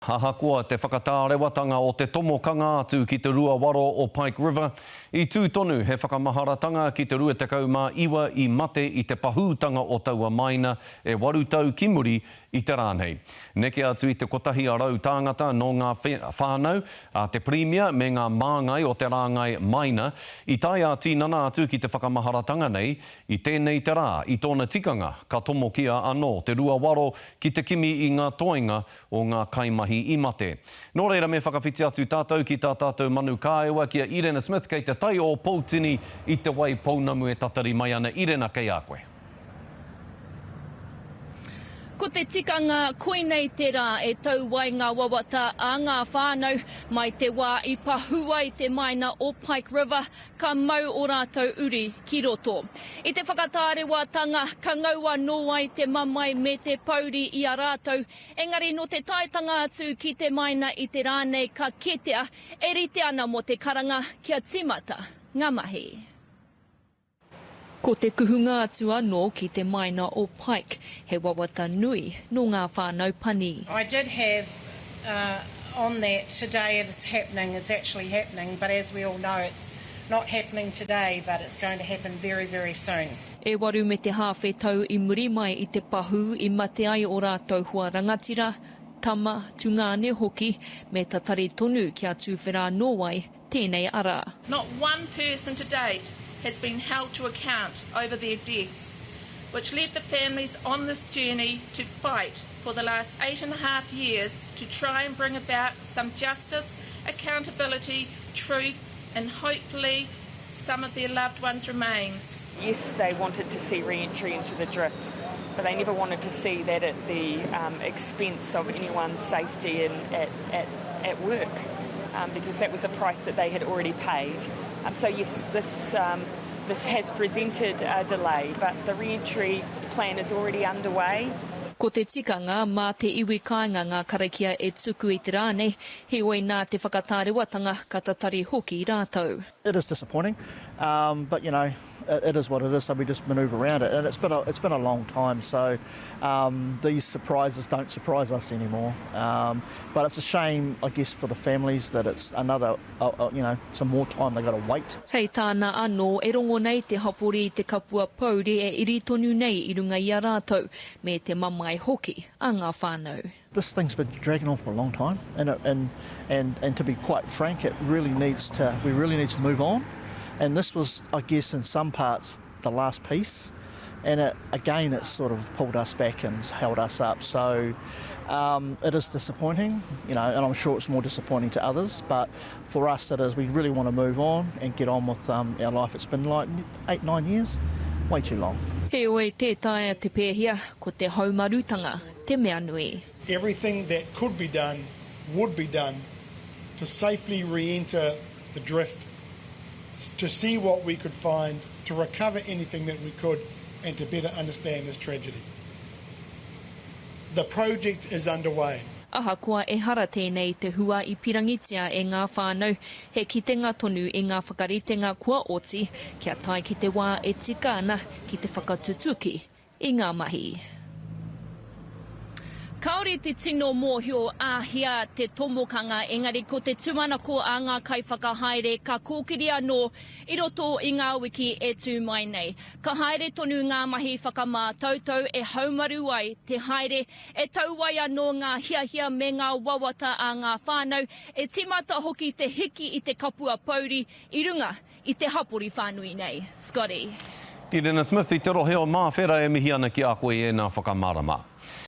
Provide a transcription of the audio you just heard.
Ahakoa te whakatārewatanga o te tomokanga atu ki te ruawaro o Pike River, i tū tonu he whakamaharatanga ki te 29 i mate i te pahūtanga o taua maina e waru tau ki muri i te rā nei. Neke atu i te kotahi a rau tāngata nō ngā whānau a te Pirimia me ngā māngai o te rāngai maina i tae ā-tīnana atu ki te whakamaharatanga nei i tēnei te rā i tōna tikanga ka tomokia anō te ruawaro ki te kimi i ngā toenga o ngā kaimahi i mate. Nō reira me whakawhiti atu tātou ki tā tātou manu kāewa ki a Irena Smith kei te tai o Poutini i Te Wai Pounamu e tatari mai ana. Irena, kei a koe. Ko te tikanga, koinei te rā e tau ai ngā wawata a ngā whānau mai te wā i pahū ai te maina o Pike River, ka mau ō rātou uri ki roto. I te whakatārewatanga, ka ngau anō ai te mamae me te pouri i a rātou, engari nō te taetanga atu ki te maina i te rā nei ka kitea e rite ana mō te karanga kia tīmata ngā mahi. Ko te kuhunga atu anō ki te maina o Pike, he wawata nui nō ngā whānau pani. I did have on that today it is happening, it's actually happening, but as we all know it's not happening today but it's going to happen very, very soon. E waru me te hāwhe tau i muri mai i te pahū i mate ai ō rātou hoa rangatira, tama, tungāne hoki, me tatari tonu kia tuwhera anō ai tēnei ara. Not one person to date has been held to account over their deaths, which led the families on this journey to fight for the last 8.5 years to try and bring about some justice, accountability, truth and hopefully some of their loved ones' remains. Yes, they wanted to see re-entry into the drift, but they never wanted to see that at the um, expense of anyone's safety and at, at, at work, um, because that was a price that they had already paid. Um, so yes, this, um, this has presented a delay, but the re-entry plan is already underway. Ko te tikanga, mā te iwi kāinga ngā karakia e tuku i te rā nei, heoi nā te whakatārewatanga ka tatari hoki rātou. It is disappointing, um, but you know, it, it is what it is, so we just manoeuvre around it. And it's been a, it's been a long time, so um, these surprises don't surprise us anymore. Um, but it's a shame, I guess, for the families that it's another, uh, uh, you know, some more time they've got to wait. Hei tāna anō, e rongo nei te hapori i te kapua pouri e iri tonu nei i runga i a rātou, me te mamae hoki a ngā whānau. This thing's been dragging on for a long time and, and, and, and to be quite frank, it really needs to, we really need to move on. And this was, I guess, in some parts, the last piece. And it, again, it sort of pulled us back and held us up. So um, it is disappointing, you know, and I'm sure it's more disappointing to others. But for us, it is, we really want to move on and get on with um, our life. It's been like eight, nine years, way too long. Heoi, tē taea te pēhia, ko te haumarutanga te mea nui. Everything that could be done would be done to safely re-enter the drift, to see what we could find, to recover anything that we could, and to better understand this tragedy. The project is underway. Ahakoa ehara tēnei te hua i pirangitia e ngā whānau, he kitenga tonu i ngā whakaritenga kua oti kia tae ki te wā e tika ana ki te whakatutuki i ngā mahi. Kāore te tino mōhio āhea te tomokanga, engari ko te tūmanako a ngā kaiwhakahaere ka kōkiri anō i roto i ngā wiki e tū mai nei. Ka haere tonu ngā mahi whakamātautau e haumaru ai te haere, e tau ai anō ngā hiahia me ngā wawata a ngā whānau, e tīmata hoki te hiki i te kapua pouri i runga i te hapori whānui nei. Scotty. Irena Smith i te rohe o Māwhera e mihi ana ki a koe i ēnā whakamārama.